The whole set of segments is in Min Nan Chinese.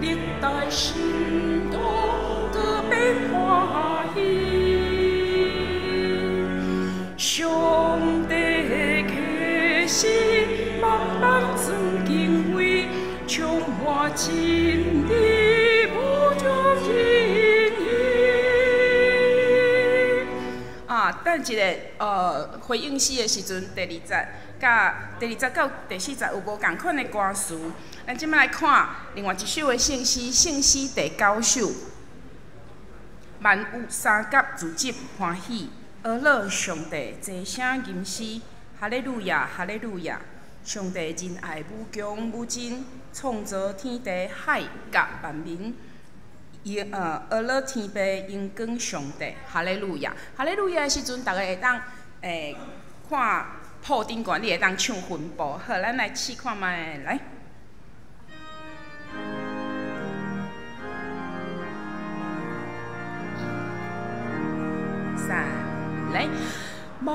歷代信徒閣變歡喜。上帝啟示，萬民尊敬畏，充滿真理，無窮仁義。啊，等一下，回應詩的時陣，第二節佮第二節到第四節有無仝款的歌詞。咱這擺來看另外一首的聖詩，聖詩第九首。萬有三甲自執歡喜，阿樂上帝齊聲吟詩，哈利路亞，哈利路亞！上帝仁愛無窮無盡，創造天地海佮萬民。阿樂天父榮光上帝，哈利路亞，哈利路亞的時陣，逐家會當看譜頂懸，你會當唱分部。好，咱來試看覓，來。三，來。萬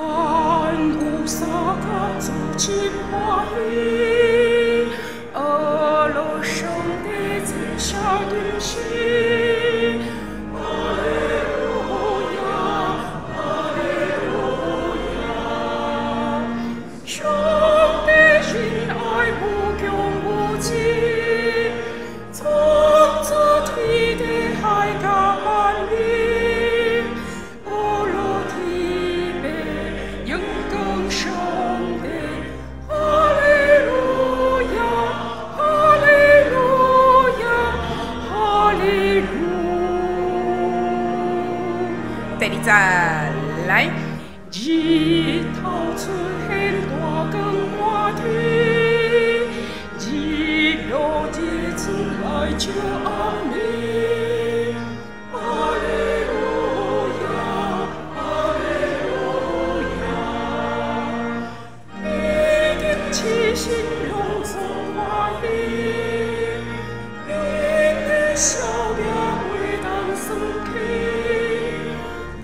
有三甲自真歡喜，阿樂上帝齊聲吟詩。哈利路亞，哈利路亞！上帝仁愛無窮無盡，創造天地海佮萬民，阿樂天父榮光上帝，哈利路亞，哈利路亞，哈利路。第二節來，日頭出現大光滿天，日落日出來照暗暝。哈利路亞，哈利路亞！地頂齊心攏總歡喜，恁的數目袂當算起。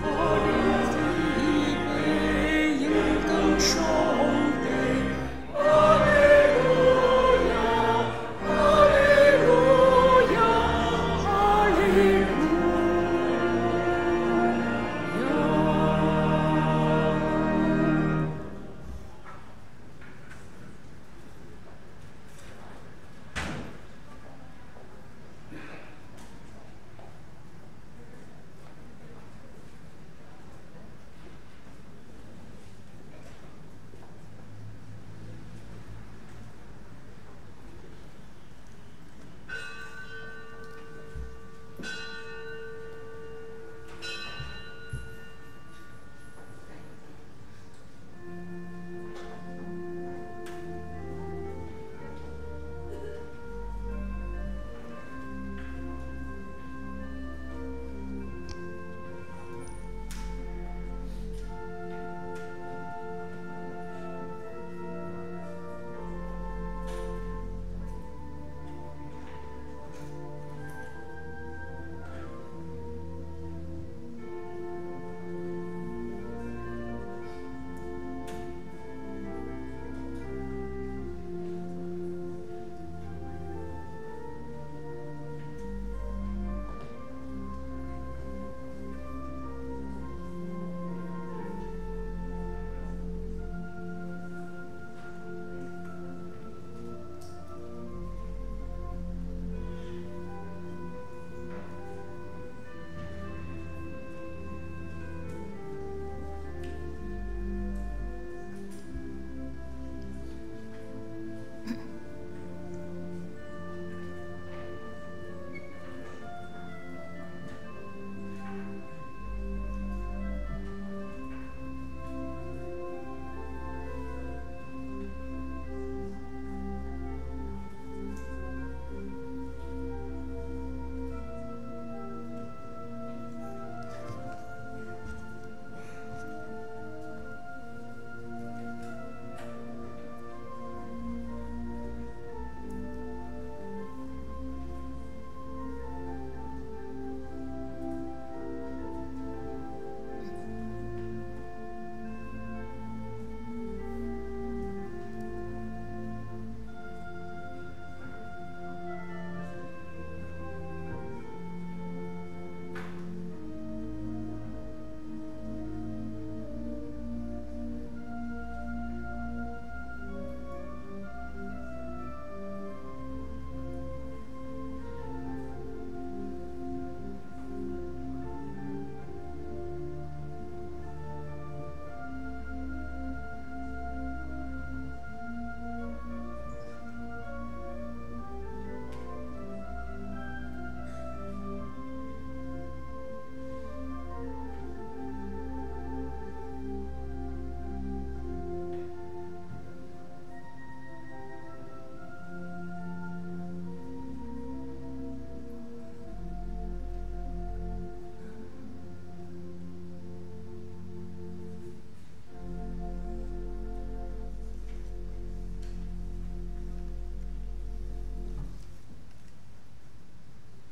阿樂天父榮光上帝，哈利路亞，哈利路亞，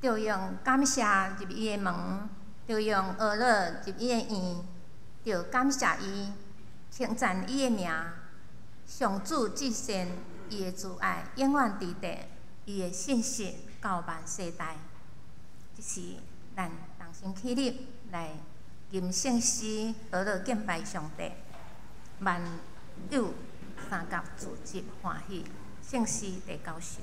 著用感謝入伊的門，著用呵咾入伊的院，著感謝伊，稱讚伊的名。上主至善，伊的慈愛永遠佇地，伊的信實到萬世代。這是咱同心起立來吟聖詩，呵咾敬拜上帝。萬有相佮聚集歡喜，聖詩第九首。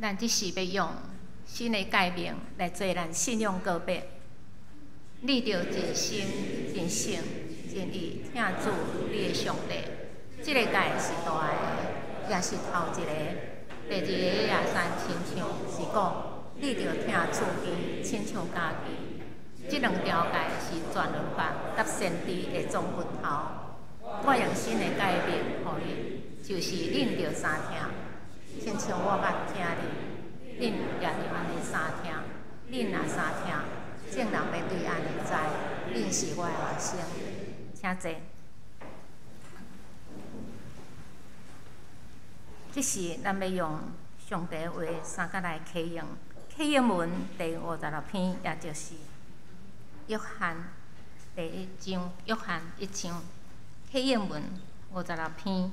咱這時欲用新的誡命來做咱信仰告白。你著盡心、盡性、盡意疼主你的上帝。這个誡是大的，也是頭一个。第二个也相親像是講，你著疼厝邊，親像家己。這兩條誡是全律法佮先知的總骨頭。我用新的誡命予恁，就是恁著相疼，親像我捌疼恁，恁也著按呢相疼。恁若相疼，眾人欲對按呢知，恁是我的學生。請坐。這時，咱欲用上帝話相佮來啟用，啟用文第56篇，也就是約翰第一章，約翰一章，啟用文56篇。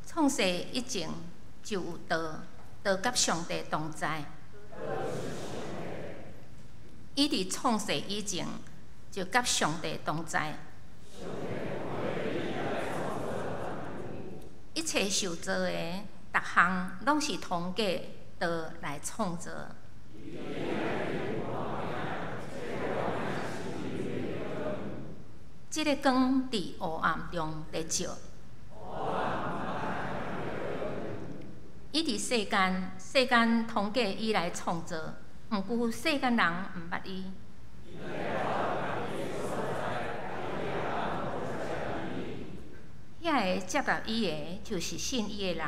創世以前就有道，道佮上帝同在。伊佇創世以前就佮上帝同在。一切受造的，逐項攏是通過道來創造。這个光佇黑暗中咧照。伊佇世間，世間通過伊來創造，毋過世間人毋捌伊。遐个接納伊的，就是信伊的人。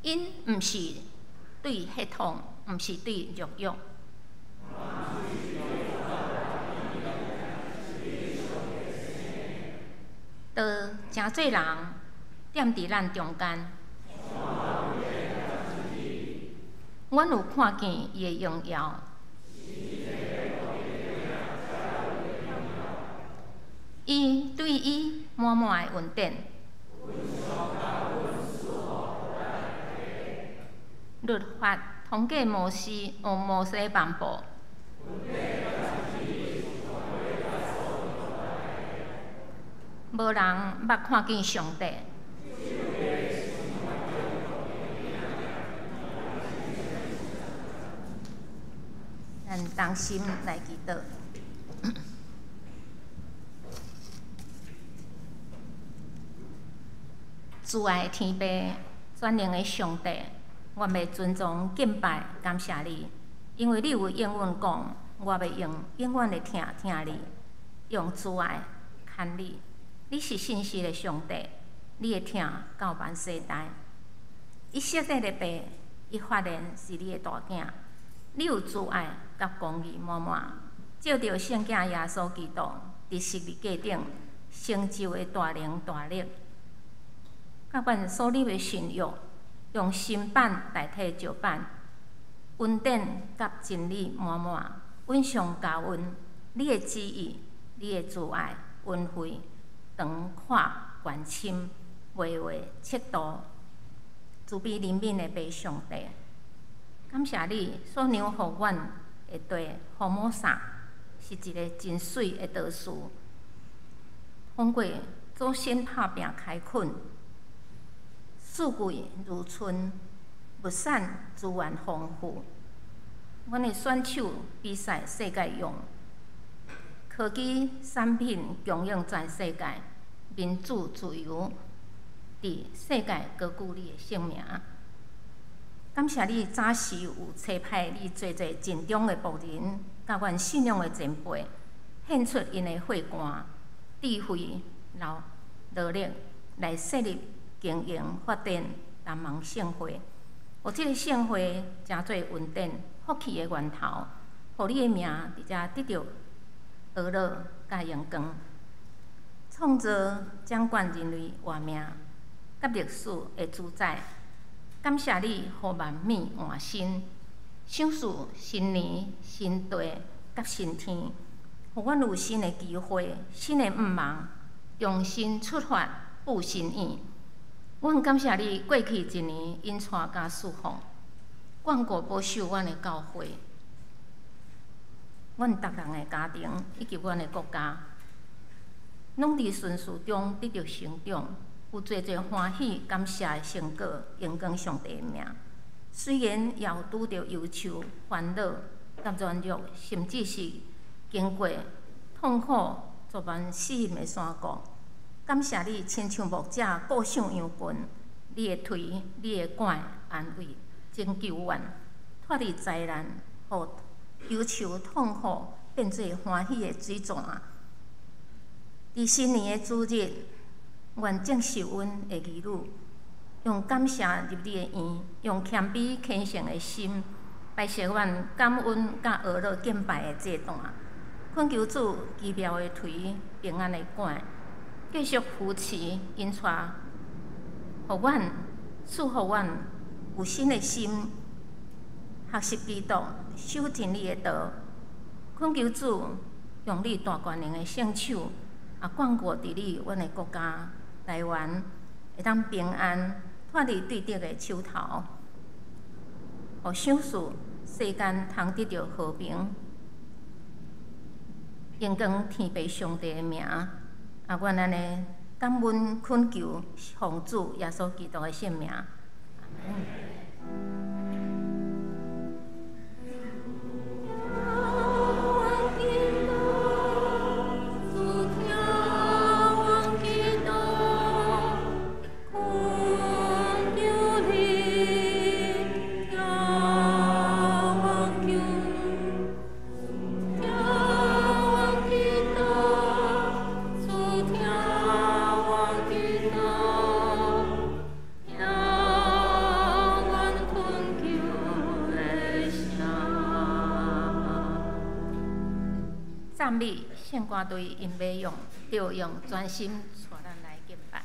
𪜶毋是對血統，毋是對肉欲。道成做人，踮佇咱中間。阮有看見伊的榮耀。伊對伊滿滿的恩典。律法通過摩西，用摩西頒布。無人捌看見上帝。咱同心來祈禱。慈愛天父，全能的上帝，我欲尊崇敬拜感謝你，因為你有應允講，我欲用永遠的疼疼你，用慈愛牽你。你是信實的上帝，你的疼到萬世代。以色列的爸，伊發現是你的大囝，你有慈愛佮公義滿滿，照著聖囝耶穌基督佇十字架頂成就的大能大力，佮阮所立的新約，用新版代替舊版，恩典佮真理滿滿，阮上加阮，你的旨意，你的慈愛、恩惠，長闊、懸深，袂話測度，慈悲憐憫的父上帝，感謝你所讓予阮的地福摩薩是一个真媠的島嶼，通過祖先拍拚開墾，四季如春，物產資源豐富。阮的選手比賽世界用，科技產品供應全世界，民主自由佇世界高舉你的聖名。感謝你早時有差派你濟濟盡忠的僕人，佮阮信仰的前輩，獻出𪜶的血汗、智慧、勞勞力來設立、經營、發展南網聖會，予這个聖會成做恩典、福氣的源頭，予你的名佇遮得著呵咾佮榮光，創造掌管人類活命佮歷史的主宰。感謝你，予萬物換新，賞賜新年、新地佮新天，予阮有新的機會、新的願望，重新出發，赴新遠。阮感謝你，過去一年引帶佮釋放，眷顧保守阮的教會，阮逐人的家庭以及阮的國家，攏佇順序中得著成長，有濟濟歡喜感謝的成果，榮光上帝的名。雖然也有拄著憂愁、煩惱、佮軟弱，甚至是經過痛苦、絕望、死蔭的山谷，感謝你親像牧者顧想羊群，你會推，你會管安慰、拯救阮，脫離災難，予憂愁痛苦變做歡喜的水泉。佇新年的主日，願正受阮的兒女，用感謝入你的院，用謙卑虔誠的心，擺設阮感恩佮呵咾敬拜的祭壇，懇求主奇妙的垂，平安的管，繼續扶持引帶，予阮賜予阮有新的心，學習基督，守真理的道，懇求主用你大權能的聖手，啊，眷顧治理阮的國家台灣，會當平安脫離對敵的手頭，予賞賜世間通得著和平，榮光天父上帝的名。啊，阮按呢感恩懇求，奉主耶穌基督的聖名。阿們。赞美圣歌队，𪜶欲用著用全心帶咱來敬拜。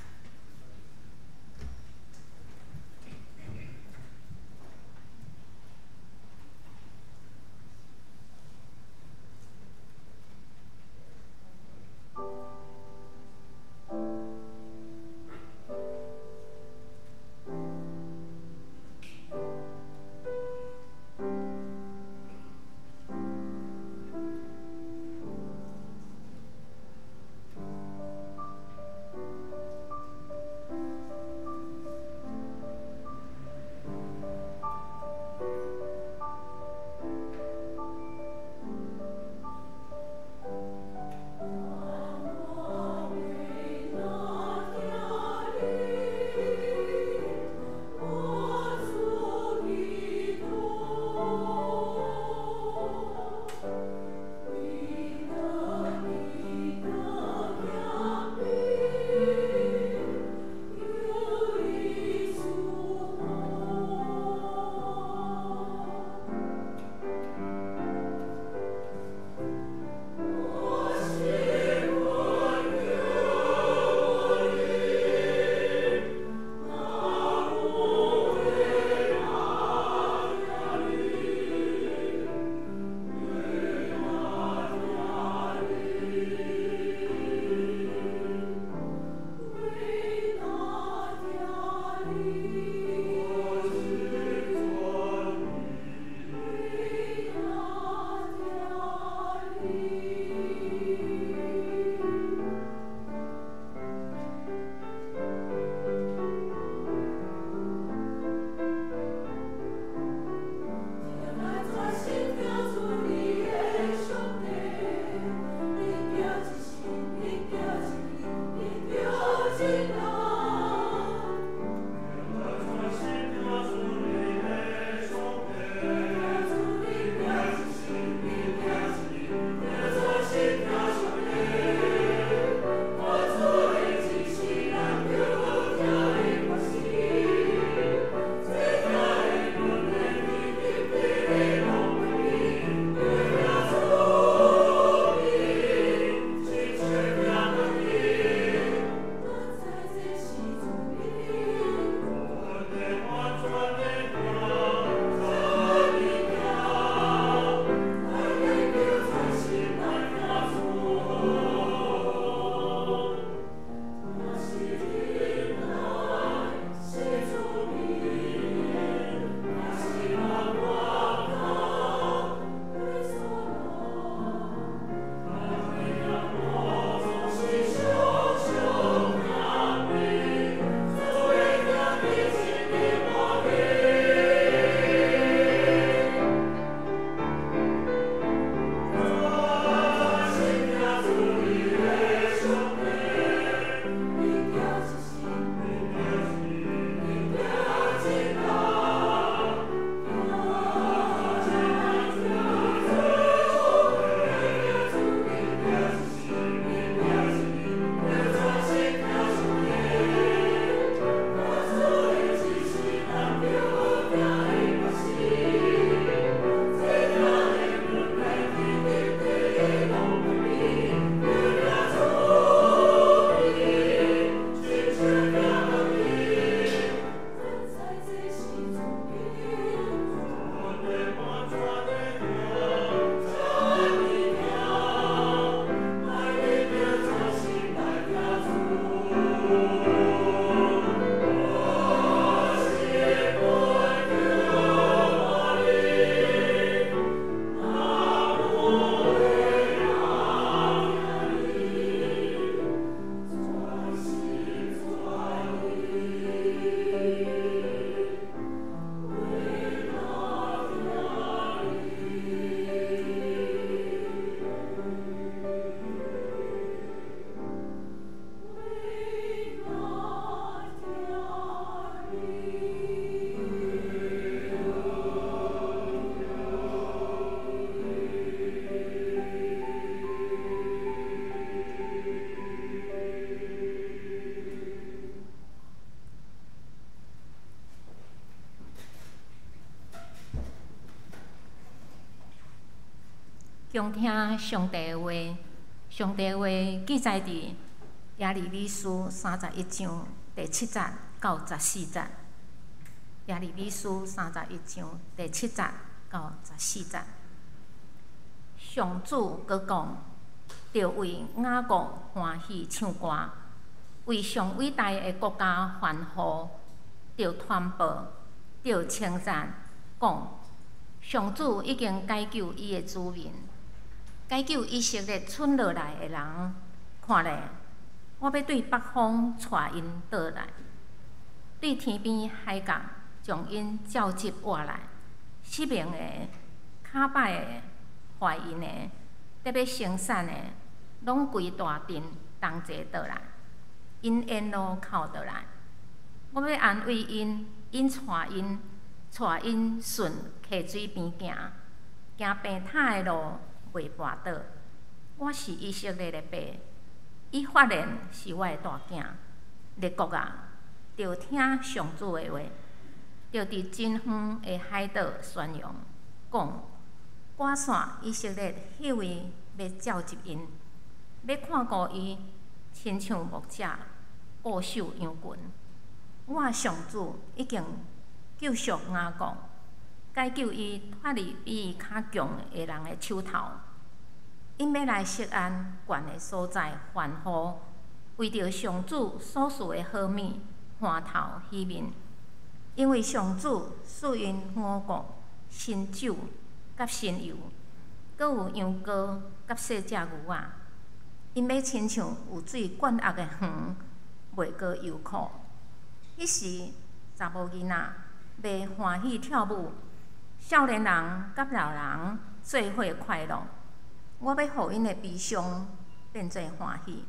恭聽上帝的話，上帝的話記載佇耶利米書31章第七節到14節。耶利米書三十一章第七節到十四節，上主閣講：著為雅各歡喜唱歌，為上偉大的國家歡呼，著傳報，著稱讚，講：上主已經解救伊的子民，解救以色列存落來的人。看咧，我欲對北方帶𪜶倒來，對天邊海角將𪜶召集活來，失明的、跤擺的、懷孕的、得欲生產的，攏規大陣同齊倒來，𪜶沿路哭倒來。我欲安慰𪜶，𪜶帶𪜶順溪水邊行，行平坦的路，袂跋倒。我是以色列的爸，以法蓮是我的大囝。列國啊，著聽上主的話，著佇真遠的海島宣揚，講趕散以色列彼位欲召集𪜶，欲看顧伊，親像牧者顧守羊群。我上主已經救贖雅各，解救伊脫離比伊較強的人的手頭。𪜶欲來錫安懸的所在歡呼，為著上主所賜的好物歡頭喜面，因為上主賜𪜶五穀、新酒佮新油，閣有羊羔佮細隻牛仔。𪜶欲親像有水灌壓的園，袂閣憂苦。彼時，查某囡仔欲歡喜跳舞，少年人佮老人做伙快樂。我欲予𪜶的悲傷變做歡喜，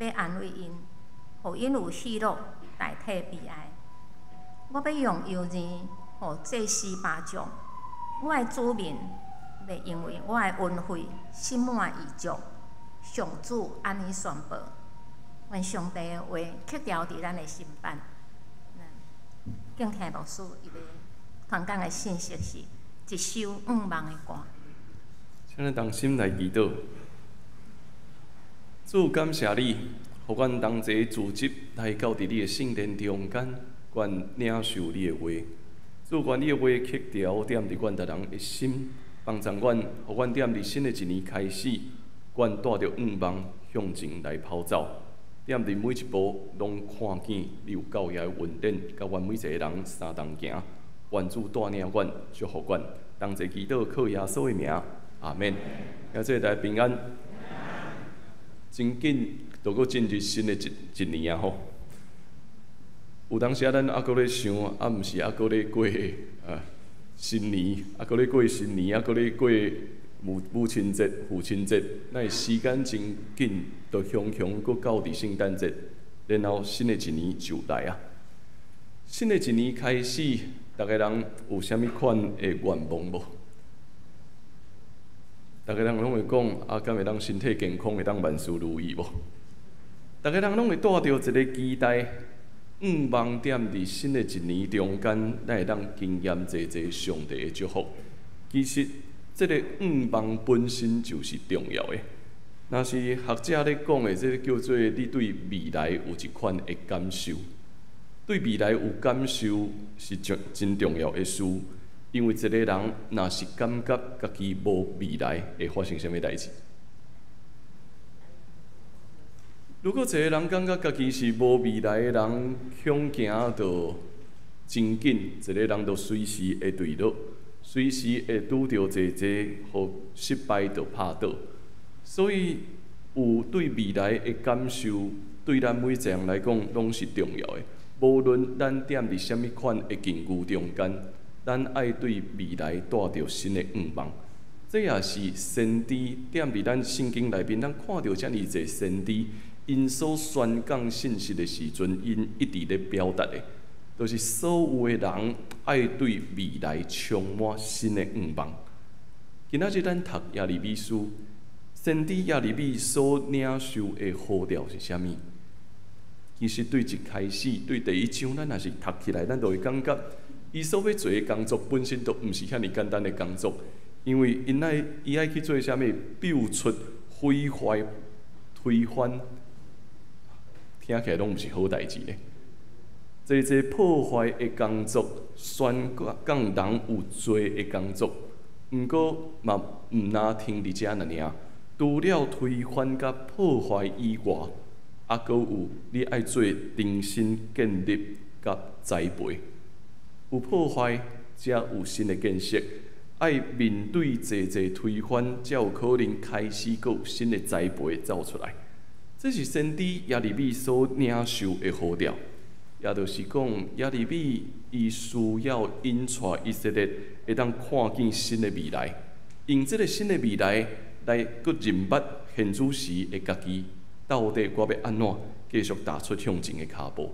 欲安慰𪜶，予𪜶有喜樂代替悲哀。我欲用油鹽予祭司巴掌，我的子民欲因為我的恩惠心滿意足。上主按呢宣布，願上帝的話刻牢佇咱的心版。敬聽牧師伊欲傳講的信息是一首向望的歌。請咱同心來祈禱。主，感謝你，予阮同齊聚集來到佇你的聖殿中間，阮領受你的話。主，願你的話刻牢踮佇阮逐人的心，幫助阮，予阮踮佇新的一年開始，阮帶著向望向前來跑走。踮佇每一步攏看見你有夠額的恩典，佮阮每一個人相同行。願主帶領阮，祝福阮，同齊祈禱，靠耶穌的名，阿們。兄弟大家平安。真緊，就閣進入新的一年啊吼！有當時啊，咱猶閣咧想，啊，毋是猶閣咧過啊新年，猶閣咧過新年，猶閣咧過母親節、父親節，咱的時間真緊，就雄雄閣到佇聖誕節，然後新的一年就來啊！新的一年開始，逐个人有啥物款的願望無？逐个人攏會講啊，敢會當身體健康，會當萬事如意無？逐个人攏會帶著一个期待，向望踮佇新的一年中間，咱會當經驗濟濟上帝的祝福。其實，這个向望本身就是重要的。若是學者咧講的，這个叫做你對未來有一款的感受。對未來有感受是真重要的事，因為一個人若是感覺家己無未來，會發生啥物代誌？如果一個人感覺家己是無未來的人，恐驚就真緊，一個人就隨時會墜落，隨時會拄著濟濟予失敗就拍倒。所以有對未來的感受，對咱每一個人來講，攏是重要的。無論咱踮佇啥物款的境遇中間，咱愛對未來帶著新的向望。這也是先知踮佇咱聖經內面，咱看著遮爾濟先知，𪜶所宣講信息的時陣，𪜶一直咧表達的，就是所有的人愛對未來充滿新的向望。今仔日咱讀耶利米書，先知耶利米所領受的呼召是啥物？其實對一開始，對第一章，咱若是讀起來，咱就會感覺，伊所欲做的工作本身就毋是遐爾簡單的工作。因為𪜶愛伊愛去做啥物？搝出、毀壞、推翻，聽起來攏毋是好代誌咧。濟濟破壞的工作，宣講人有罪的工作，毋過嘛毋若停佇遮爾爾。除了推翻佮破壞以外，猶閣有你愛做重新建立佮栽培。有破壞，才有新的建設。愛面對濟濟推翻，才有可能開始閣有新的栽培走出來。這是先知耶利米所領受的呼召，也就是講，耶利米伊需要引帶以色列會當看見新的未來，用這个新的未來來閣認捌現此時的家己，到底我欲按怎繼續踏出向前的跤步。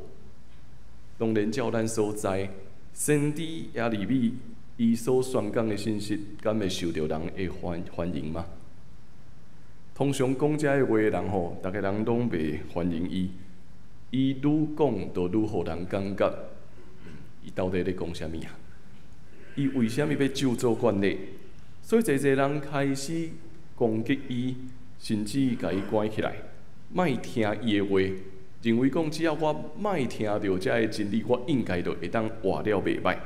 當然，照咱所知，先知耶利米伊所宣講的信息，敢會受著人的歡迎嗎？通常講這个話的人吼，逐个人攏袂歡迎伊。伊愈講，就愈予人感覺，伊到底咧講啥物啊？伊為啥物欲咒詛慣例？所以濟濟人開始攻擊伊，甚至共伊關起來，莫聽伊的話，認為講只要我莫聽著這个真理，我應該就會當活了袂䆀。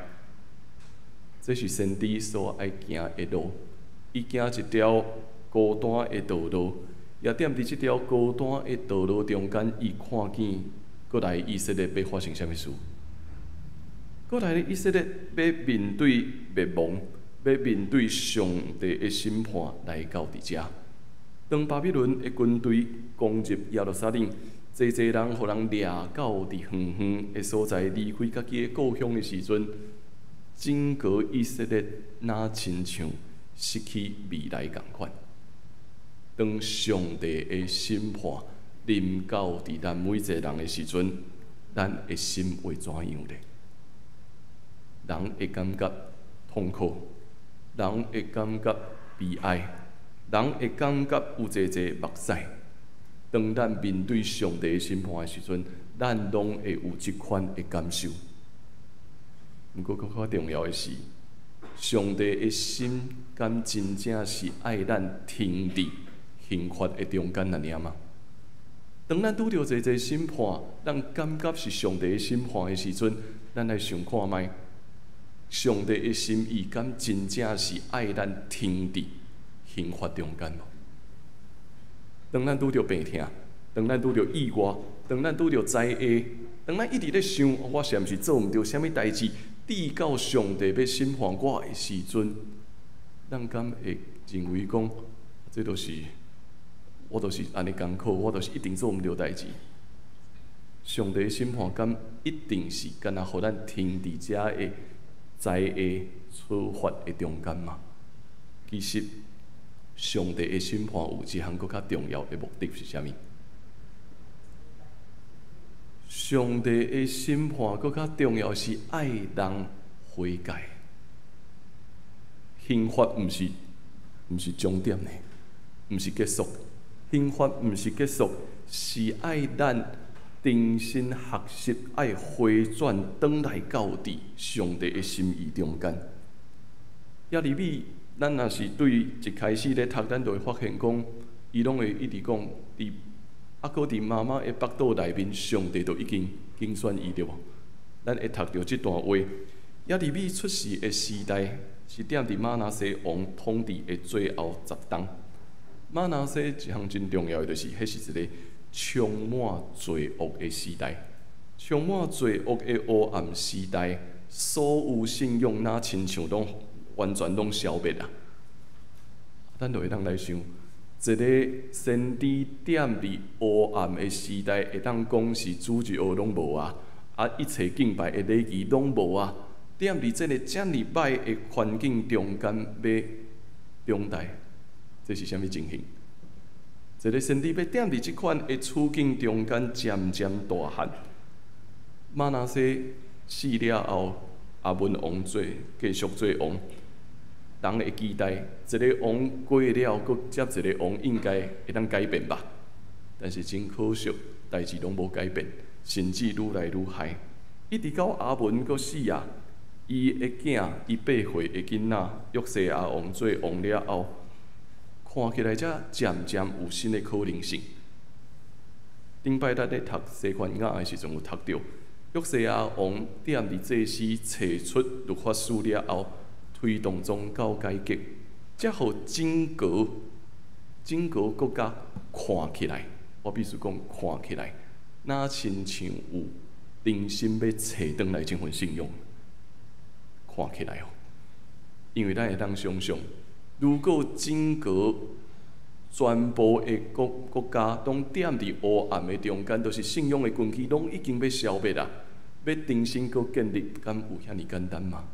這是先知所愛行的路，伊行一條孤單的道路，也踮佇這條孤單的道路中間，伊看見閣來以色列欲發生啥物事？閣來以色列欲面對滅亡，欲面對上帝的審判來到佇遮。當巴比倫的軍隊攻入耶路撒冷，濟濟人予人掠到佇遠遠的所在，離開家己的故鄉的時陣，整個以色列若親像失去未來仝款。當上帝的審判臨到佇咱每一個人的時陣，咱的心會怎樣咧？人會感覺痛苦，人會感覺悲哀，人會感覺有濟濟目屎。當咱面對上帝的審判的時陣，咱攏會有這款的感受。毋過，閣較重要的是，上帝的心敢真正是愛咱停佇刑罰的中間爾爾嗎？當咱拄著濟濟審判，咱感覺是上帝的審判的時陣，咱來想看覓，上帝的心意敢真正是愛咱停佇刑罰中間無？當咱拄著病痛，當咱拄著意外，當咱拄著災禍，當咱一直咧想，我是毋是做毋著啥物代誌，直到上帝欲審判我的時陣，咱敢會認為講，這就是我就是按呢艱苦，我就是一定做毋著代誌。上帝審判敢一定是干焦予咱停佇遮的災禍處罰的中間嗎？其實，上帝的審判有一項閣較重要的目的是啥物？上帝的審判閣較重要是愛人悔改。刑罰毋是終點呢，毋是結束。刑罰毋是結束，是愛咱重新學習，愛回轉轉來到佇上帝的心意中間。耶利米，咱若是對一開始咧讀，咱就會發現講，伊攏會一直講，佇猶閣佇媽媽的腹肚內面，上帝就已經揀選伊對無？咱會讀著這段話。耶利米出世的時代是踮佇瑪拿西王統治的最後十冬。瑪拿西一項真重要的，就是彼是一个充滿罪惡的時代，充滿罪惡的黑暗時代，所有信仰若親像攏完全攏消滅啊！咱就會當來想，一个先知踮佇黑暗的時代，會當講是主日學攏無啊，啊一切敬拜的禮儀攏無啊，踮佇這个遮爾歹的環境中間，欲長大，這是啥物情形？一個先知欲踮佇這款的處境中間，漸漸大漢。瑪拿西死了後，亞歕王做繼續做王。人會期待一个王過了，閣接一个王，應該會當改變吧？但是真可惜，代誌攏無改變，甚至愈來愈害。一直到亞歕閣死啊，伊的囝，伊8歲的囡仔約西亞王做王了後，看起來才漸漸有新的可能性。頂擺咱咧讀西番雅的時陣，有讀著約西亞王踮佇祭司揣出律法書了後，推動宗教改革，才予整個整個國家看起來，我必須講看起來，若親像有重新欲揣轉來這份信仰。看起來哦，因為咱會當想像，如果整個全部的國國家攏踮佇黑暗的中間，就是信仰的根基攏已經欲消滅啊！欲重新閣建立，敢有遐爾簡單嗎？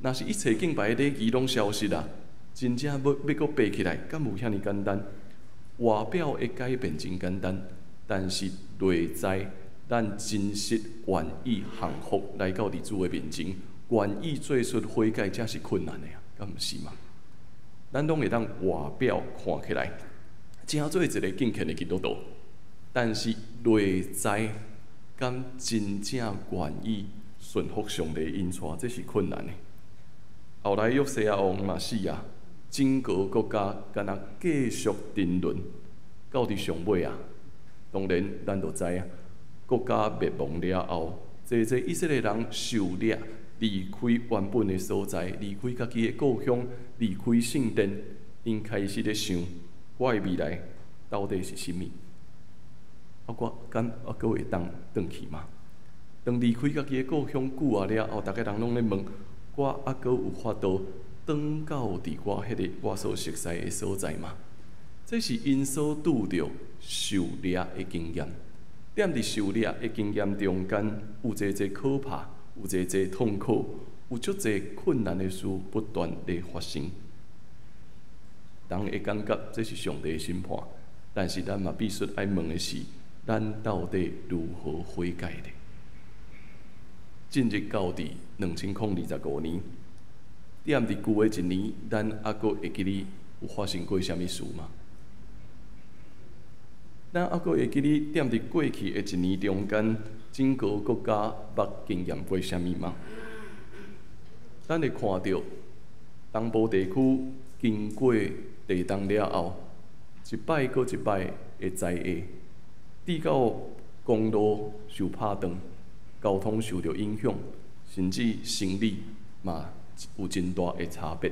若是一切敬拜的禮儀攏消失啊，真正欲欲閣爬起來，敢有遐爾簡單？外表的改變真簡單，但是內在咱真實願意降服來到佇主的面前，願意做出悔改，才是困難的啊，敢毋是嗎？咱攏會當外表看起來，誠做一個敬虔的基督徒，但是內在敢真正願意順服上帝引帶，這是困難的。後來約西亞王嘛死啊，整個國家敢若繼續沉淪，到佇上尾啊，當然咱就知影，國家滅亡了後，濟濟以色列人受掠離開原本的所在，離開家己的故鄉，離開聖殿，𪜶開始咧想，我的未來到底是啥物？啊，我敢猶閣會當轉去嗎？當離開家己的故鄉久啊了後，逐家人攏咧問，我猶閣有法度轉到佇我彼個我所熟似的所在嗎？這是𪜶所拄著受掠的經驗。踮佇受掠的經驗中間，有濟濟可怕，有濟濟痛苦，有足濟困難的事不斷咧發生。人會感覺這是上帝的審判，但是咱嘛必須愛問的是，咱到底如何悔改的？進入到佇2025年，踮佇舊的一年，咱猶閣會記得有發生過啥物事嗎？咱猶閣會記得踮佇過去的一年中間，整個國家捌經驗過啥物嗎？咱會看著東部地區經過地動了後，一擺閣一擺的災禍，直到公路受拍斷，交通受著影響，甚至生理嘛有真大的差別。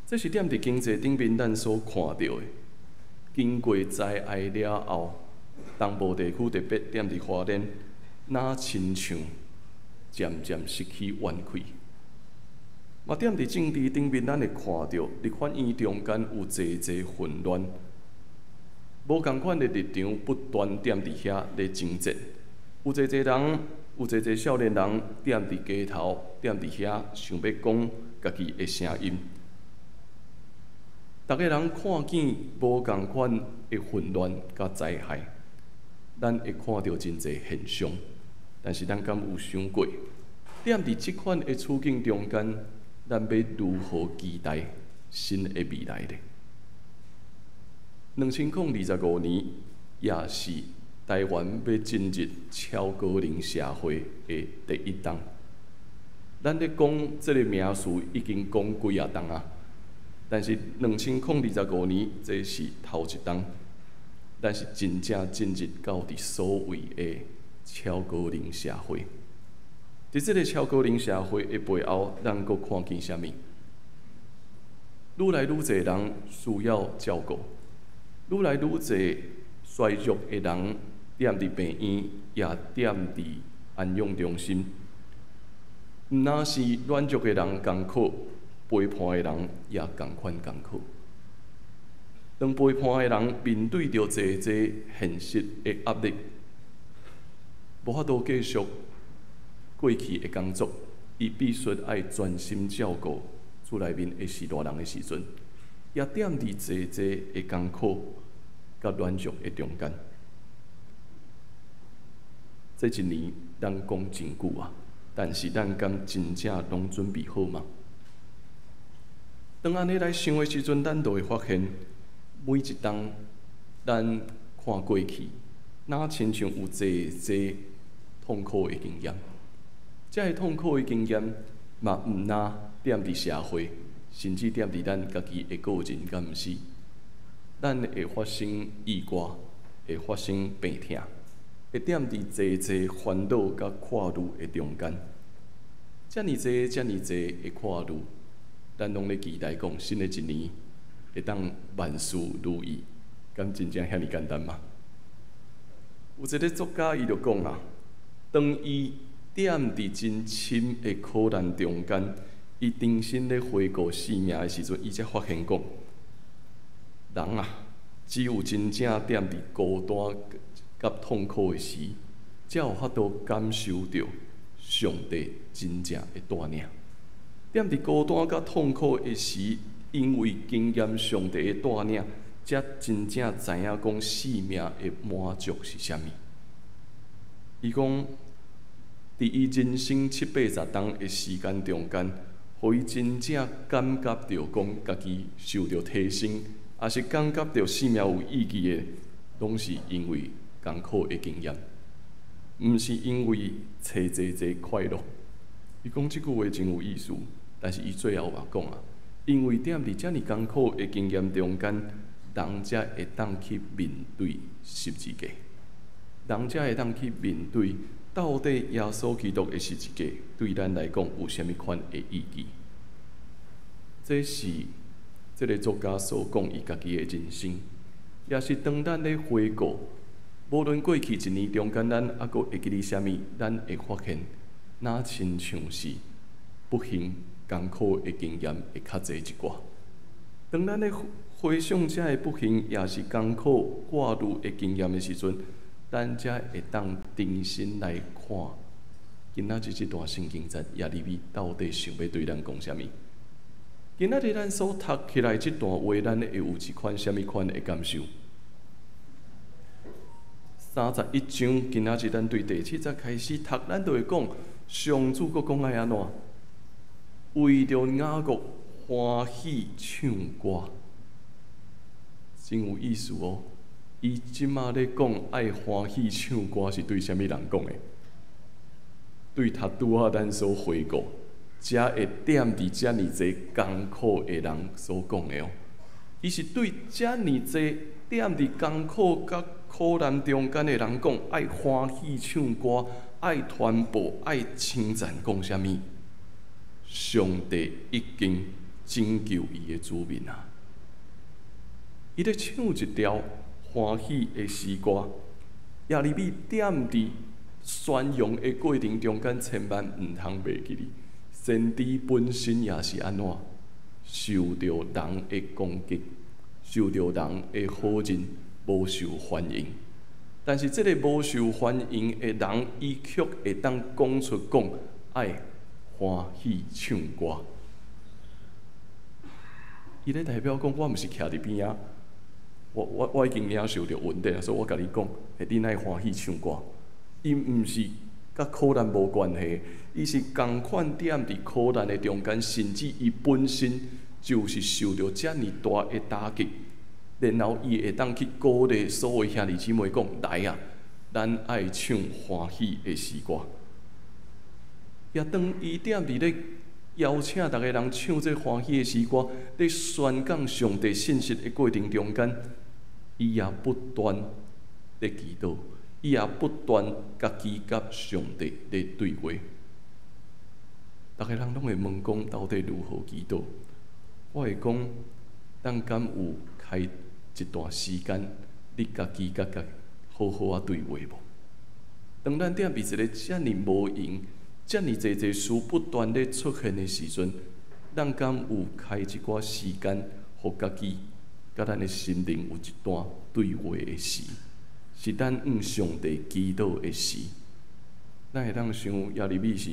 這是踮佇經濟頂面咱所看著的。經過災害了後，東部地區特別踮佇花蓮，若親像漸漸失去元氣。嘛，踮佇政治頂面，咱會看著立法院中間有濟濟混亂，無仝款的立場不斷踮佇遐咧爭戰，有濟濟人，有濟濟少年人踮佇街頭，踮佇遐想欲講家己的聲音。逐家人看見無仝款的混亂佮災害，咱會看著真濟現象，但是咱敢有想過，踮佇這款的處境中間，咱欲如何期待新的未來呢？2025年也是台灣欲進入超高齡社會的第一冬。咱咧講這个名詞已經講幾仔冬啊，但是2025年這是頭一冬，咱是真正進入到佇所謂的超高齡社會。佇這个超高齡社會的背後，咱閣看見啥物？愈來愈濟人需要照顧，愈來愈濟衰弱的人踮佇病院，也踮佇安養中心。毋但是軟弱的人艱苦，肥胖的人也仝款艱苦。當肥胖的人面對著濟濟現實的壓力，無法度繼續過去的工作，伊必須愛專心照顧厝內面的序大人的時陣，也踮佇濟濟的艱苦佮軟弱的中間。這一年咱講真久啊，但是咱敢真正攏準備好嗎？當按呢來想的時陣，咱就會發現，每一冬咱看過去，若親像有濟濟痛苦的經驗。這个痛苦的經驗嘛，毋但踮佇社會，甚至踮佇咱家己的個人，敢毋是？咱會發生意外，會發生病痛，會踮佇濟濟煩惱佮看慮的中間。遮爾濟、遮爾濟的看慮，咱攏咧期待講新的一年會當萬事如意，敢真正遐爾簡單嗎？有一個作家伊就講啊，當伊踮佇真深的苦難中間，伊重新咧回顧生命的時陣，伊才發現講，人啊，只有真正踮佇孤單佮痛苦的時，才有法度感受著上帝真正的帶領。踮佇孤單佮痛苦的時，因為經驗上帝的帶領，才真正知影講生命的滿足是啥物。伊講，佇伊人生七八十冬的時間中間，予伊真正感覺著講家己受著提升，抑是感覺著生命有意義的，攏是因為艱苦的經驗，毋是因為揣濟濟快樂。伊講這句話真有意思，但是伊最後嘛講啊，因為踮佇遮爾艱苦的經驗中間，人才會當去面對十字架，人才會當去面對到底耶穌基督的十字架對咱來講有啥物款的意義。這是這个作家所講伊家己的人生，也是當咱咧回顧，無論過去一年中間，咱猶閣會記得啥物，咱會發現，若親像是不幸艱苦的經驗會較濟一寡。當咱咧回想這个不幸，也是艱苦掛慮的經驗的時陣，咱才會當重新來看今仔日這段聖經節耶利米到底想欲對咱講啥物。今仔日咱所讀起來這段話，咱會有一款啥物款的感受？31章，今仔日咱對第七節開始讀，咱就會講上主閣講愛按怎？為著雅各歡喜唱歌，真有意思哦。伊這馬咧講愛歡喜唱歌，是對啥物人講的？對頭拄仔咱所回顧，才會踮佇遮爾濟艱苦的人所講的哦。伊是對遮爾濟踮佇艱苦佮苦難中間的人講，愛歡喜唱歌，愛傳播，愛稱讚，講啥物？上帝已經拯救伊的子民啊！伊咧唱一條歡喜的詩歌，耶利米踮佇宣揚的過程中間，千萬毋通袂記得，先知本身也是按怎受著人的攻擊，受著人的否認，無受歡迎。但是這个無受歡迎的人，伊卻會當講出講愛歡喜唱歌。伊咧代表講，我毋是徛佇邊仔，我已經領受著恩典，所以我共你講，恁愛歡喜唱歌。伊毋是佮苦難無關係，伊是仝款踮佇苦難的中間，甚至伊本身就是受著遮爾大的打擊，然後伊會當去鼓勵所有兄弟姊妹講：來啊，咱愛唱歡喜的詩歌。也當伊踮佇咧邀請逐个人唱這歡喜的詩歌，咧宣講上帝信息的過程中間，伊也不斷咧祈禱，伊也不斷家己佮上帝咧對話。逐个人攏會問講，到底如何祈禱？我會講，咱敢有開一段時間，你家己佮家好好仔對話無？當咱踮佇一个遮爾無閒、遮爾濟濟事不斷咧出現的時陣，咱敢有開一寡時間，予家己佮咱的心靈有一段對話的時，是咱向上帝祈禱的時。咱會當想耶利米是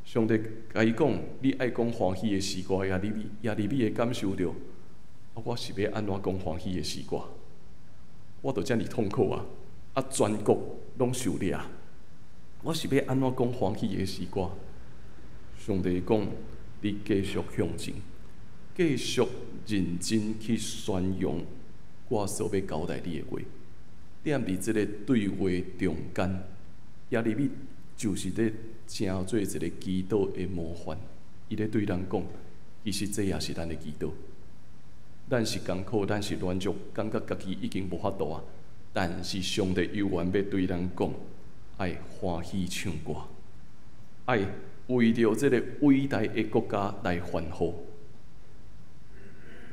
上帝共伊講，你愛講歡喜的詩歌，耶利米，耶利米會感受著，啊，我是欲按怎講歡喜的詩歌？我都遮爾痛苦啊！啊，全國攏受掠，我是欲按怎講歡喜的詩歌？上帝講，你繼續向前，繼續認真去宣揚我所欲交代你的話。踮佇這个對話中間，耶利米就是咧成做一个祈禱的模範。伊咧對咱講，其實這也是咱的祈禱。咱是艱苦，咱是軟弱，感覺家己已經無法度啊。但是上帝猶原欲對咱講，愛歡喜唱歌，愛為著這個偉大的國家來歡呼。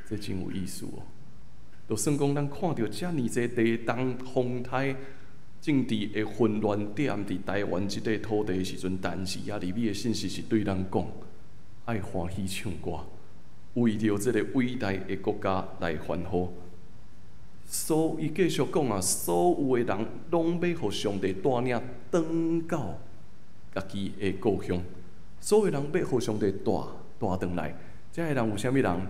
這真有意思哦！就算講咱看著遮爾濟地動風颱、政治的混亂踮佇台灣這塊土地的時陣，但是耶利米的信息是對咱講，愛歡喜唱歌，為著這個偉大的國家來歡呼。所以繼續講啊，所有的人攏欲予上帝帶領轉到家己的故鄉。所有人欲予上帝帶帶轉來，遮的人有啥物人？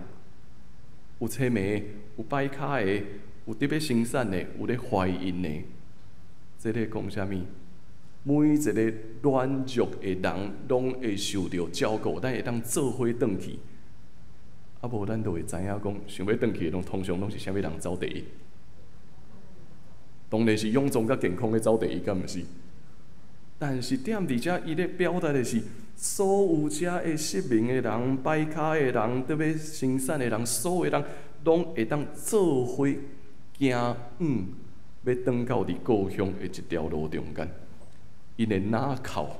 有青盲，有跛跤的，有佇欲生產的，有咧懷孕的。這咧講啥物？每一個軟弱的人，攏會受著照顧，咱會當做伙轉去。啊，無咱就會知影講，想欲轉去的，攏通常攏是啥物人走第一？當然是勇壯佮健康的走第一，敢毋是？但是踮佇遮，伊咧表達的是，所有遮的失明的人、跛跤的人、佇欲生產的人，所有的人攏會當做伙行往欲轉到佇故鄉的一條路中間。𪜶的若靠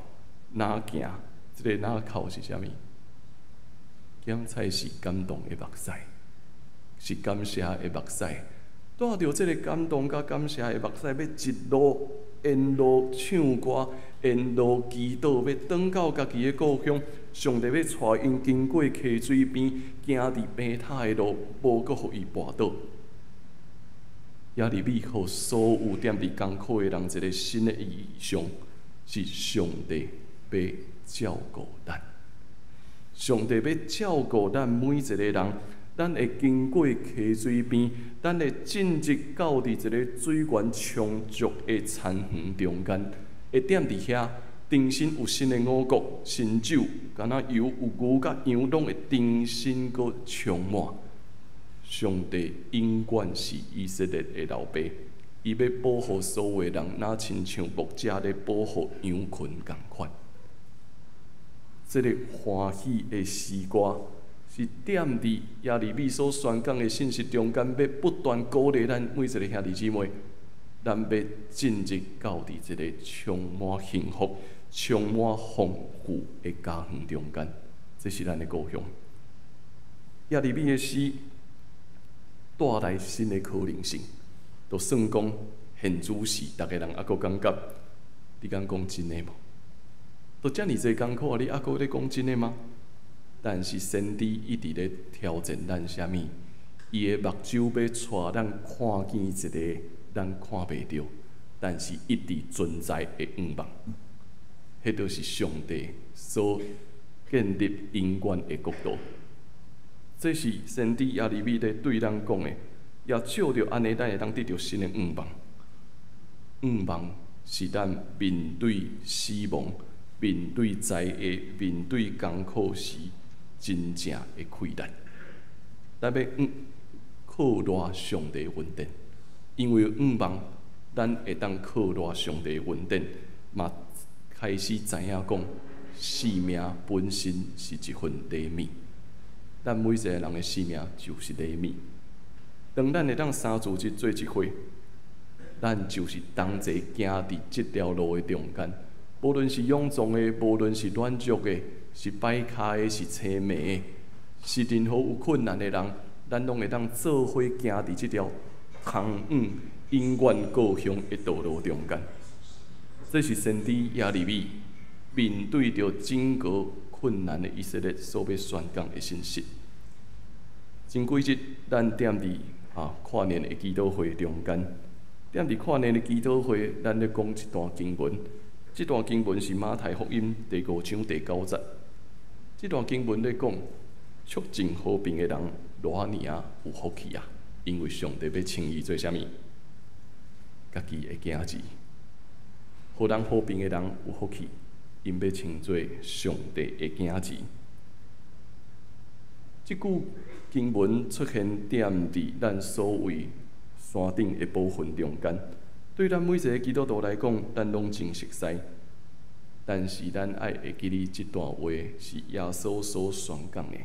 若行，這个若靠是啥物？檢菜是感動的目屎，是感謝的目屎。帶著這个感動佮感謝的目屎，欲一路沿路唱歌，沿路祈禱，欲轉到家己的故鄉。上帝欲帶𪜶經過溪水邊，行佇平坦的路，無閣予伊跋倒。耶利米予所有踮佇艱苦的人一个新的異象，是上帝欲照顧咱。上帝欲照顧咱每一个人，咱會經過溪水邊，咱會進入到佇一个水源充足的田園中間，會踮佇遐，重新有新的五穀、新酒，敢若油有牛佮羊，攏會重新閣充滿。上帝永遠是以色列的老爸，伊欲保護所有的人，若親像牧者咧保護羊群仝款。這个歡喜的詩歌，是踮佇耶利米所宣講的信息中間，欲不斷鼓勵咱每一个兄弟姊妹，咱欲進入到佇這个充滿幸福、充滿豐富的家園中間，這是咱的故鄉。耶利米的詩帶來新的可能性，就算講現主時，逐个人猶閣感覺，你敢講真的無？都遮爾濟艱苦啊！你猶閣咧講真的嗎？但是先知一直咧挑戰咱啥物？伊的目睭欲帶咱看見一个咱看袂著，但是一直存在的願望。彼就是上帝所建立永遠的國度。這是先知耶利米咧對咱講的，也藉著按呢，咱會當得著新的願望。願望是咱面對死亡、面對災厄、面對艱苦時真正的氣力。咱欲靠賴上帝恩典，因為願望，咱會當靠賴上帝恩典，嘛開始知影講，生命本身是一份禮物。咱每一個人的生命就是禮物。當咱會當三主日做一伙，咱就是同齊行佇這條路的中間。無論是勇壯的，無論是軟弱的，是跛跤的，是青盲的，是任何有困難的人，咱攏會當做伙行佇這條通往永遠故鄉的道路中間。這是先知耶利米面對著整個困難的以色列所欲宣講的信息。前幾日，咱踮佇跨年的祈禱會中間，踮佇跨年的祈禱會，咱咧講一段經文。這段經文是馬太福音第五章第九節。這段經文咧講，促進和平的人，偌爾仔有福氣啊！因為上帝欲稱伊做啥物？家己的囝兒。予人和平的人有福氣，𪜶欲稱做上帝的囝兒。這句經文出現踮佇咱所謂山頂的寶訓中間，對咱每一个基督徒來講，咱攏真熟悉。但是咱愛會記得這段話是耶穌所宣講的。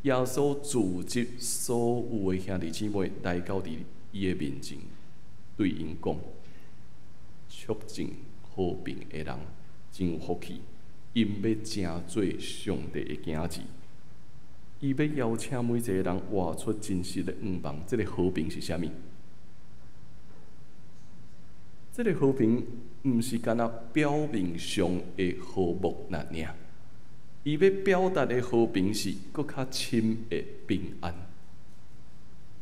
耶穌組織所有的兄弟姊妹來到佇伊的面前，對𪜶講：促進和平的人真有福氣，𪜶欲成做上帝的囝兒。伊欲邀請每一個人活出真實的願望。這個和平是啥物？這個和平毋是干焦表面上的和睦爾爾，伊欲表達的和平是閣較深的平安。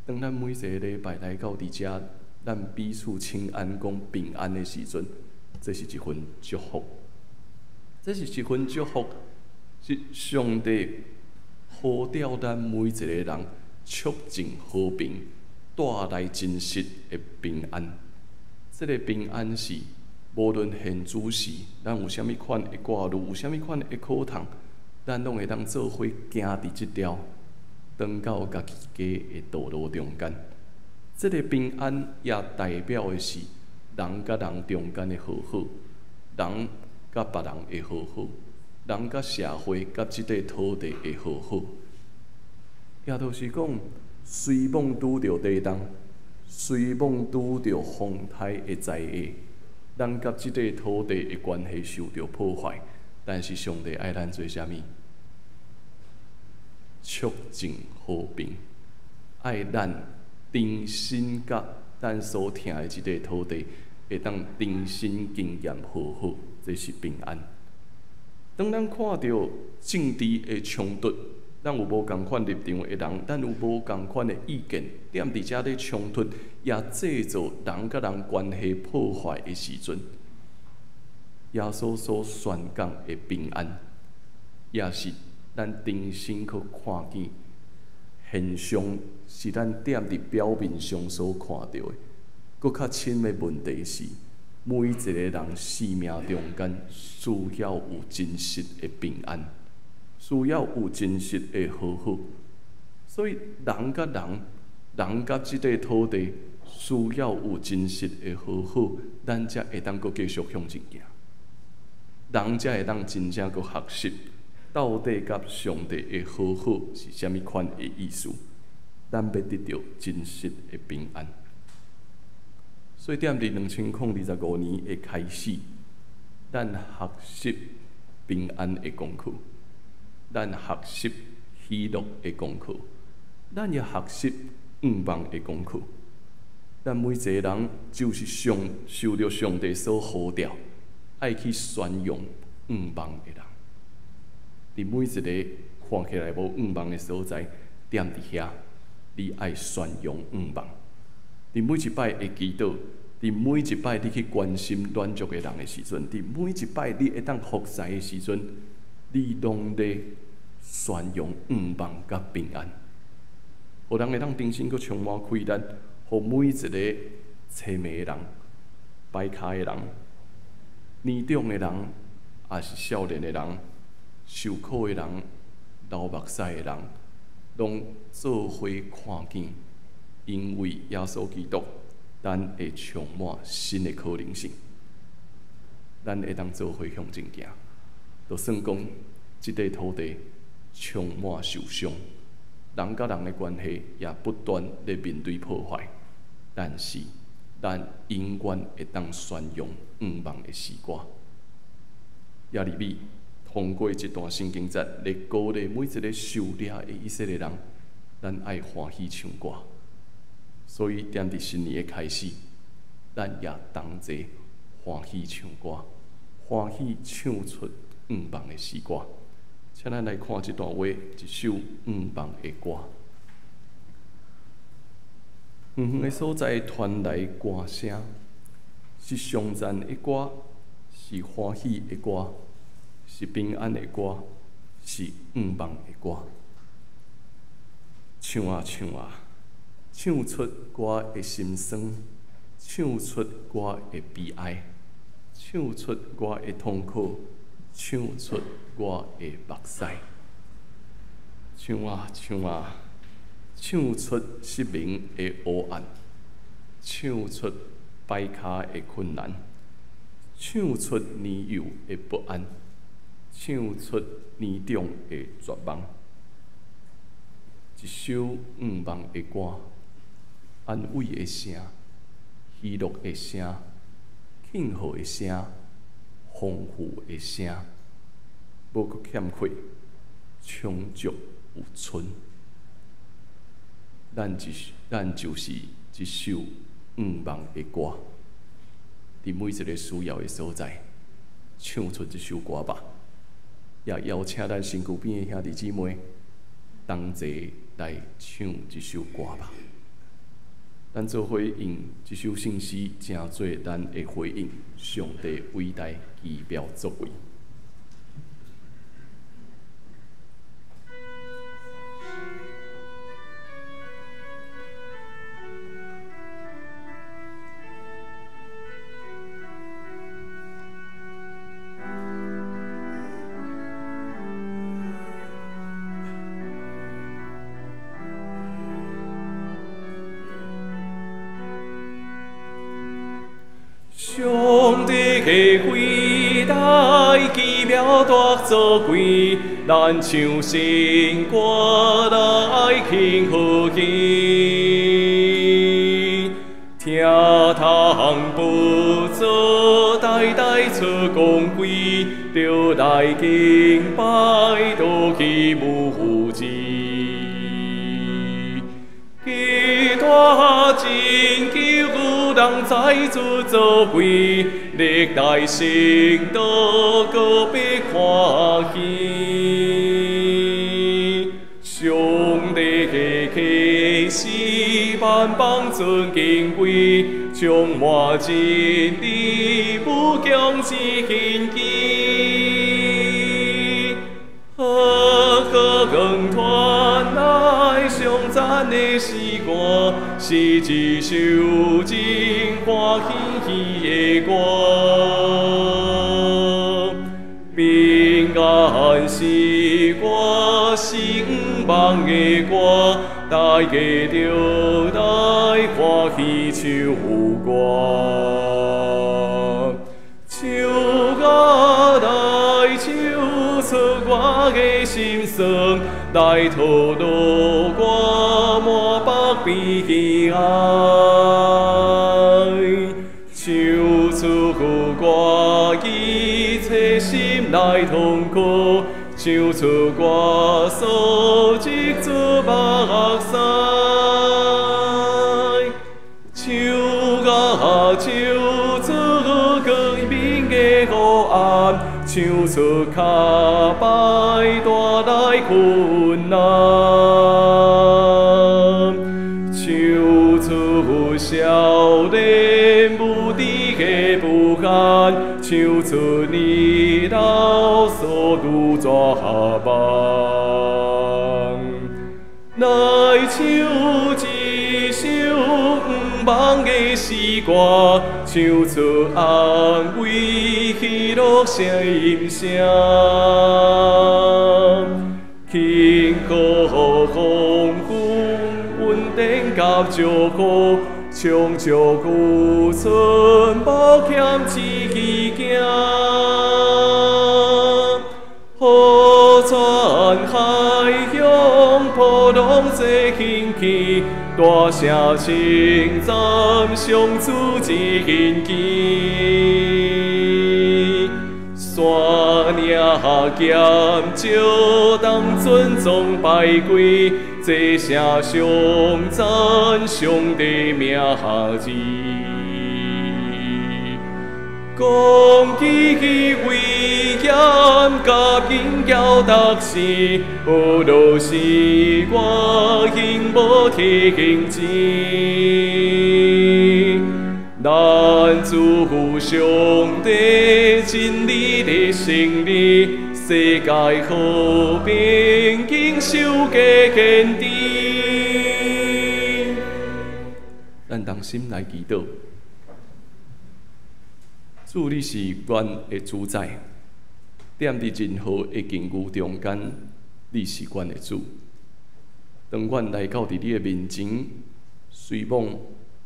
當咱每一個禮拜來到佇遮，咱彼此請安講平安的時陣，這是一份祝福。這是一份祝福，是上帝呼召咱每一個人促進和平，帶來真實的平安。這個平安是無論現諸時，咱有啥物款的掛慮，有啥物款的苦痛，咱攏會當做伙行佇這條轉到家己家的道路中間。這個平安也代表的是人佮人中間的和好，人佮別人的和好，人佮社會佮這塊土地的和好。也就是講，雖罔拄著地動，雖罔拄著風颱的災禍，咱佮這塊土地的關係受著破壞，但是上帝愛咱做啥物？促進和平，愛咱重新佮咱所疼的這塊土地，會當重新經驗和好，這是平安。當咱看著政治的衝突，咱有無仝款立場的人，咱有無仝款的意見，踮佇遮咧衝突，也製造人佮人關係破壞的時陣，耶穌所宣講的平安，也是咱重新去看見現象，是咱踮佇表面上所看著的。閣較深的問題是，每一個人生命中間需要有真實的平安，需要有真實的和好。所以人佮人，人佮這塊土地，需要有真實的和好，咱才會當閣繼續向前行。人才會當真正閣學習，到底佮上帝的和好是啥物款的意思。咱欲得著真實的平安。所以，踮佇2025年的開始，咱學習平安的功課，咱學習喜樂的功課，咱也學習願望的功課。咱每一個人就是上受著上帝所呼召，愛去宣揚願望的人。佇每一個看起來無願望的所在，踮佇遐，你愛宣揚願望。佇每一擺的祈禱，佇每一擺你去關心軟弱的人的時陣，佇每一擺你會當服侍的時陣，你攏咧宣揚願望佮平安，予人會當重新閣充滿氣力，予每一個淒迷的人、擺跤的人、年長的人，抑是少年的人、受苦的人、流目屎的人，攏做伙看見，因為耶穌基督，咱會充滿新的可能性，咱會當做伙向前行。就算講，這塊土地充滿受傷，人佮人的關係也不斷咧面對破壞，但是咱永遠會當宣揚願望的詩歌。耶利米通過這段聖經節來鼓勵每一個受掠的以色列人，咱愛歡喜唱歌。所以，踮佇新年的開始，咱也同齊歡喜唱歌，歡喜唱出願望的詩歌。請咱來看這段話，一首願望的歌。遠遠的所在傳來歌聲，是頌讚的歌，是歡喜的歌，是平安的歌，是願望的歌。唱啊唱啊，唱出我的心酸，唱出我的悲哀，唱出我的痛苦，唱出我的目屎。唱啊唱啊，唱出失明的黑暗，唱出擺跤的困難，唱出年幼的不安，唱出年长的绝望。一首向望的歌，安慰的声，喜乐的声，庆贺的声，丰富的声，无阁欠缺，充足有剩。咱就是这首向望的歌，伫每一个需要的所在，唱出这首歌吧。也邀请咱身躯边的兄弟姊妹同齐来唱这首歌吧。咱做伙用这首圣诗，成做咱的回应，上帝伟大奇妙作为。上帝的伟大奇妙大作为，咱唱新歌来庆贺伊。听堂宝座代代出光辉，就来敬拜倒去无止。基大拯救人再出作为，历代圣徒告别欢喜。上帝的启示，万邦尊敬归，充满真理，无穷之根基。和合团来上赞的诗歌，是一首真欢喜的歌。平安诗歌是向望的歌，大家著来欢喜唱歌。唱啊来唱出我的心酸，来吐露我满腹悲哀，唱出我一切心内痛苦，唱出我所滴出目屎，唱啊唱出光明的黑暗，唱出跤摆带来困难，唱出少年无知的不安，唱出年老所拄绝望，来唱一首向望的诗歌，唱出安慰喜乐心声，庆贺丰富稳定甲祝福，充足有存无欠之行。河川海洋波浪齐兴起，大声称赞上主真奇。山岭剑石当尊崇拜归，齐声颂赞上帝名字。讲起威严甲荣耀达成，学落是我永无停止。咱主上帝真理的胜利，世界和平经受坚持。咱同心来祈祷。主，你是阮的主宰，踮伫任何的境遇中间，你是阮的主。当阮来到伫你的面前，随往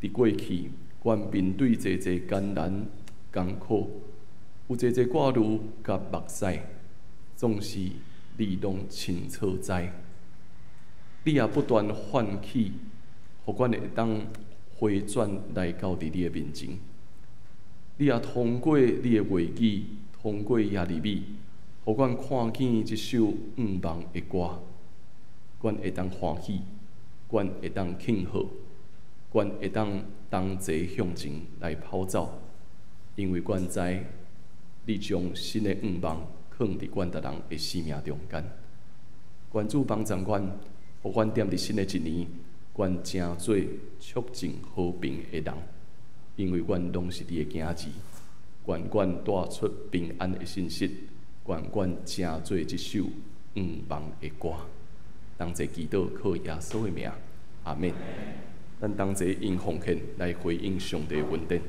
伫过去，阮面对济济艰难、艰苦，有濟濟掛慮佮目屎，總是你攏清楚知。你也不斷喚起，予阮會當回轉來到佇你的面前。你也通過你的話語，通過耶利米，予阮看見這首向望的歌，阮會當歡喜，阮會當慶賀，阮會當同齊向前來跑走，因為阮知你將新的向望囥佇阮逐人的生命中間。願主幫助阮，予阮踮佇新的一年，阮成做促進和平的人，因為阮攏是你的囝兒。願阮帶出平安的信息，願阮成做這首向望的歌。同齊祈禱，靠耶穌的名，阿們。咱同齊用奉獻來回應上帝的恩典。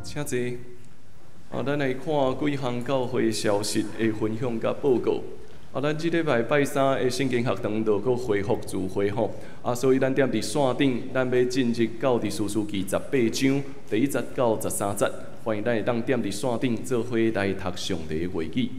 請坐。啊，咱來看幾項教會消息的分享佮報告。啊，咱這禮拜拜三的聖經學堂就閣恢復聚會吼。啊，所以咱踮佇線頂，咱欲進入到佇士師記18章第1節到13節，歡迎咱會當踮佇線頂做伙來讀上帝的話語。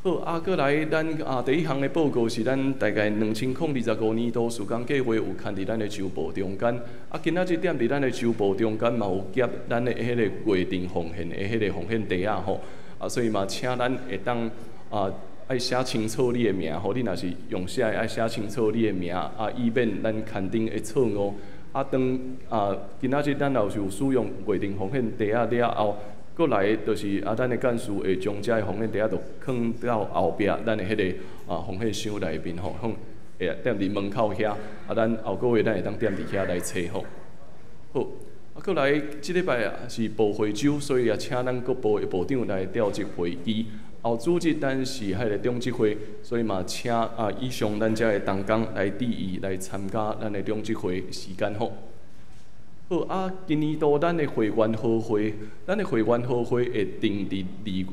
好，啊，閣來，咱啊第一項的報告是咱大概2025年度事工計劃有刊佇咱的週報中間。啊，今仔日踮佇咱的週報中間嘛有夾咱的彼個月定奉獻的彼個奉獻袋仔吼。啊，所以嘛，請咱會當啊愛寫清楚你的名吼，你若是用寫的愛寫清楚你的名啊，以免咱刊登的錯誤。啊，當啊今仔日咱若是有使用月定奉獻袋仔了後，閣來就是啊，咱的幹事會將遮的奉獻袋仔就囥到後壁咱的彼个啊奉獻箱內面吼，放會踮佇門口遐。啊，咱後個月咱會當踮佇遐來揣吼。好，啊，閣來這禮拜啊是報會週，所以也請咱各部的部長來召集會議。後主日咱是彼个長執會，所以嘛請啊以上咱遮的同工來注意來參加咱的長執會時間吼。好啊，今年度咱的會員好會，咱的會員好會會定佇2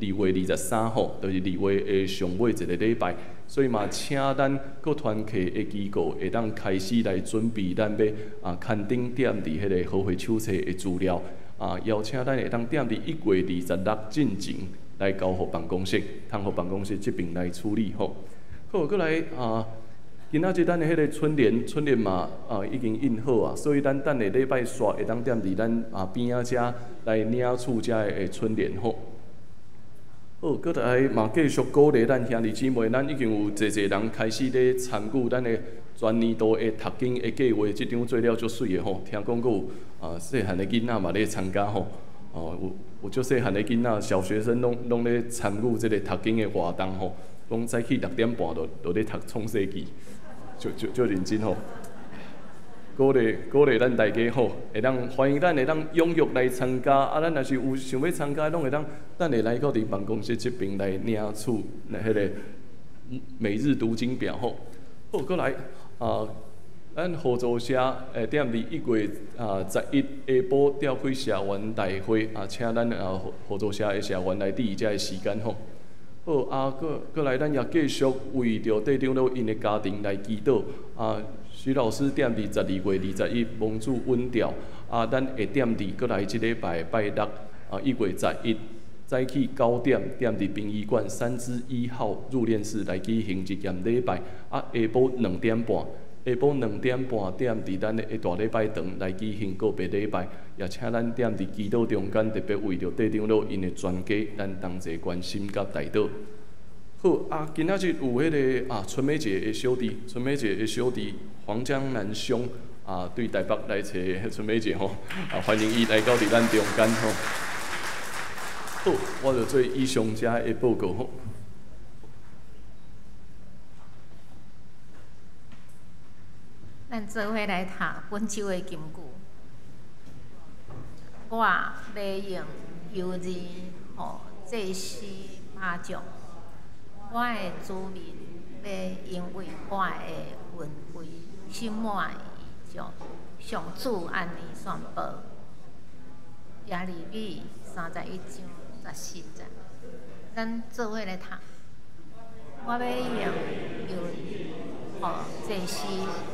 月23號，就是2月的上尾一个禮拜，所以嘛請咱各團契的機構會當開始來準備咱欲啊刊登踮佇彼个好會手冊的資料，啊邀請咱會當踮佇1月26進前來交予辦公室，通予辦公室這邊來處理吼。好，閣來啊。今仔日咱的彼个春聯，春聯嘛啊已經印好啊，所以咱等下禮拜煞會當踮佇咱啊邊仔遮來領取遮的春聯吼。好，閣來嘛繼續鼓勵咱兄弟姊妹，咱已經有濟濟人開始咧參與咱的全年度的讀經的計劃，這張做了足媠的吼。聽講閣有啊細漢的囡仔嘛咧參加吼，哦有足細漢的囡仔，小學生攏咧參與這個讀經的活動吼，講早起6點半就咧讀創世記。就認真吼，鼓勵鼓勵咱大家吼，會當歡迎咱會當踴躍來參加。啊，咱若是有想欲參加，攏會當等下來到佇辦公室這邊來領取彼个每日讀經表吼。好，閣來啊，咱合作社會踮佇1月11下晡召開社員大會啊，請咱啊合作社的社員來佇遮个時間吼。好，啊，閣來，咱也繼續為著塊長老𪜶的家庭來祈禱。啊，徐老師踮佇12月21蒙主允調。啊，咱會踮佇閣來這禮拜拜六啊，1月11早起9點，踮佇殯儀館3之1號入殮室來舉行日驗禮拜。啊，下晡2點半，下晡2點半踮佇咱的大禮拜堂來舉行告別禮拜。也請咱踮佇祈禱中間，特別為著塊長老𪜶的全家，咱同齊關心佮代禱。好啊，今仔日有彼个啊春美姐的小弟，春美姐的小弟黃江南兄啊，對台北來揣春美姐吼，啊歡迎伊來到佇咱中間吼。好，我就做以上遮的報告吼。咱做伙來讀本周的金句。我欲用猶義予祭司巴掌，我的子民欲因為我的恩惠心滿意足。上主按呢宣布。耶利米31章14節，咱做伙來讀。我欲用猶義予祭司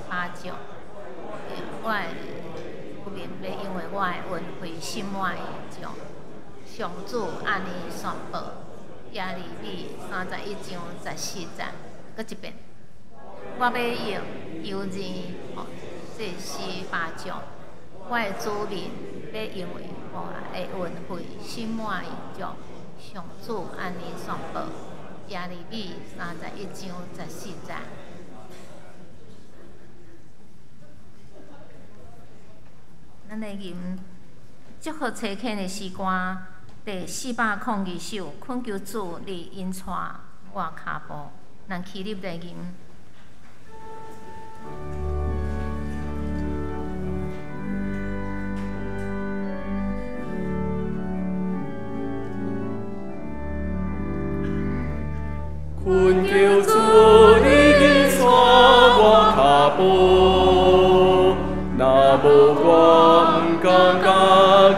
巴掌，我的子民欲因為我的恩惠心滿意足。上主按呢宣布。耶利米31章14節，閣一遍。我欲用猶義予祭司巴掌，我的子民欲因為我的恩惠心滿意足。上主按呢宣布。耶利米31章14節。咱來吟祝福差遣的詩歌第402首，懇求主你引帶我跤步，咱起立來吟。懇求主你引帶我跤步，若無我毋敢家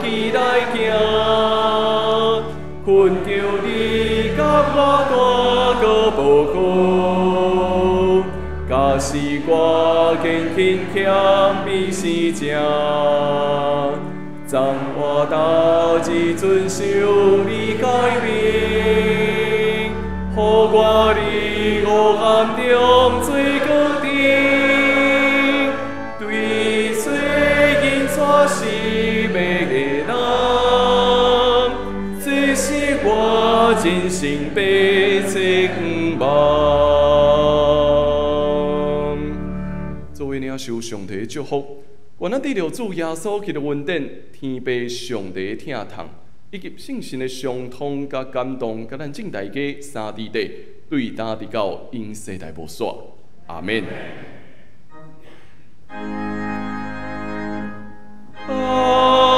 己來行。懇求你佮我大過無好，假使我堅勤謙卑生正，昨我逐日遵守你誡命，予我佇黑暗中做光灯，對做引帶死命的人，這是我人生白痴望。做位領受上帝的祝福，願咱得著主耶穌基督恩典，天父上帝的疼痛，以及聖神的相通佮感動，佮咱眾大家三佇地，對今直到永世代無煞。阿們。阿